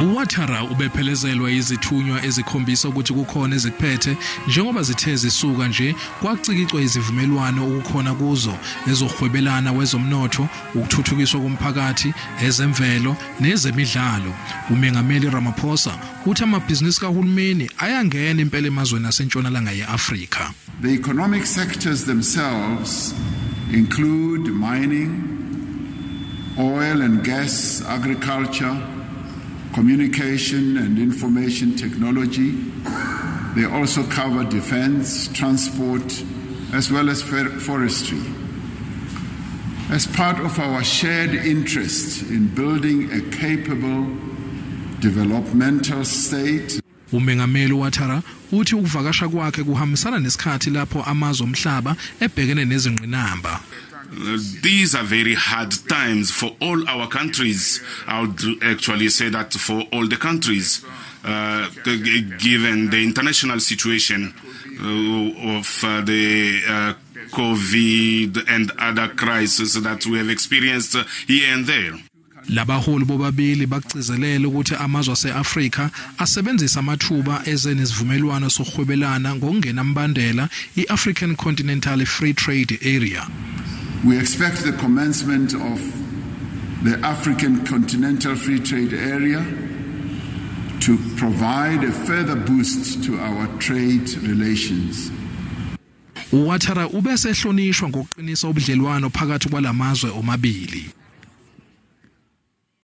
Outtara ubephelezelwa izithunywa ezikhombisa ukuthi kukhona ezikuphethe njengoba zithe zisuka nje kwacikicwa izivumelwano ukukhona kuzo ezokuhwebelana wezomnotho, ukuthuthukiswa komphakathi, ezemvelo nezemidlalo. Umengameli Ramaphosa uthi amabhizinisi kahulumeni ayangena impela emazweni asentshonalanga yeAfrika. The economic sectors themselves include mining, oil and gas, agriculture, communication and information technology. They also cover defense, transport, as well as forestry. As part of our shared interest in building a capable developmental state. Umengameli Outtara uthi ukuvakasha kwakhe kuhambisana nesikhathi lapho amazwe omhlaba ebhekene nezingqinamba. These are very hard times for all our countries. I would actually say that for all the countries, given the international situation of the COVID and other crises that we have experienced here and there. Labaholi bobabili bakugcizelela ukuthi amazwe aseAfrika asebenzisa amathuba ezenesivumelwano sokuhwebelana ngokungena mbandela iAfrican Continental Free Trade Area. We expect the commencement of the African Continental Free Trade Area to provide a further boost to our trade relations. Outtara ubesehlonishwa ngokuqinisa ubudlelwano phakathi kwalamazwe omabili.